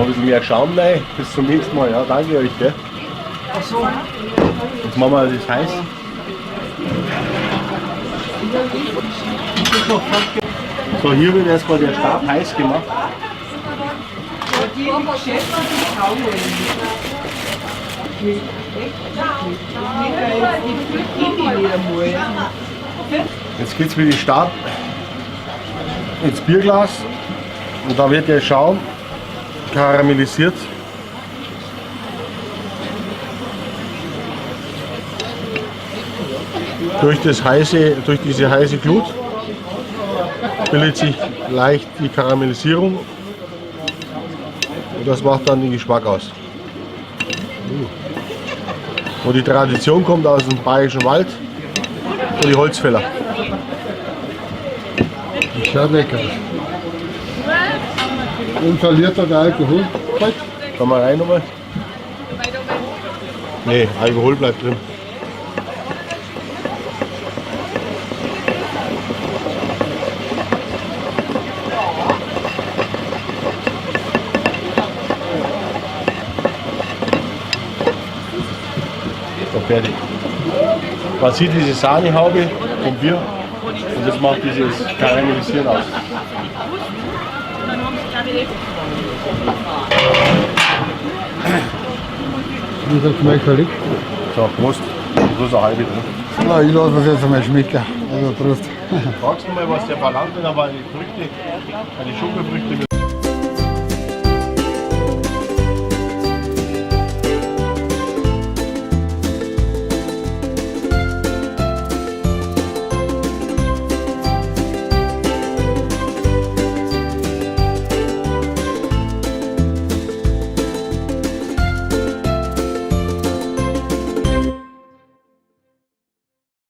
Noch ein bisschen mehr Schaum rein. Bis zum nächsten Mal. Ja, danke euch. Gell? Jetzt machen wir das heiß. So, hier wird erstmal der Stab heiß gemacht. Jetzt geht's mit dem Stab ins Bierglas und da wird der Schaum karamellisiert. Durch diese heiße Glut bildet sich leicht die Karamellisierung und das macht dann den Geschmack aus. Und die Tradition kommt aus dem Bayerischen Wald und die Holzfäller. Das schaut lecker aus. Und verliert er der Alkohol? Bald. Schau mal rein nochmal. Nee, Alkohol bleibt drin. So, fertig. Man sieht diese Sahnehaube vom Bier und das macht dieses Karamellisieren aus. Wie sagt Schmeckerlich? So, Prost. Bloß eine halbe drin. Na, ich lasse mir's jetzt einmal schmecken. Also Prost. Fragst du mal, was der verlangt hat, aber die Früchte, die Schokofrüchte.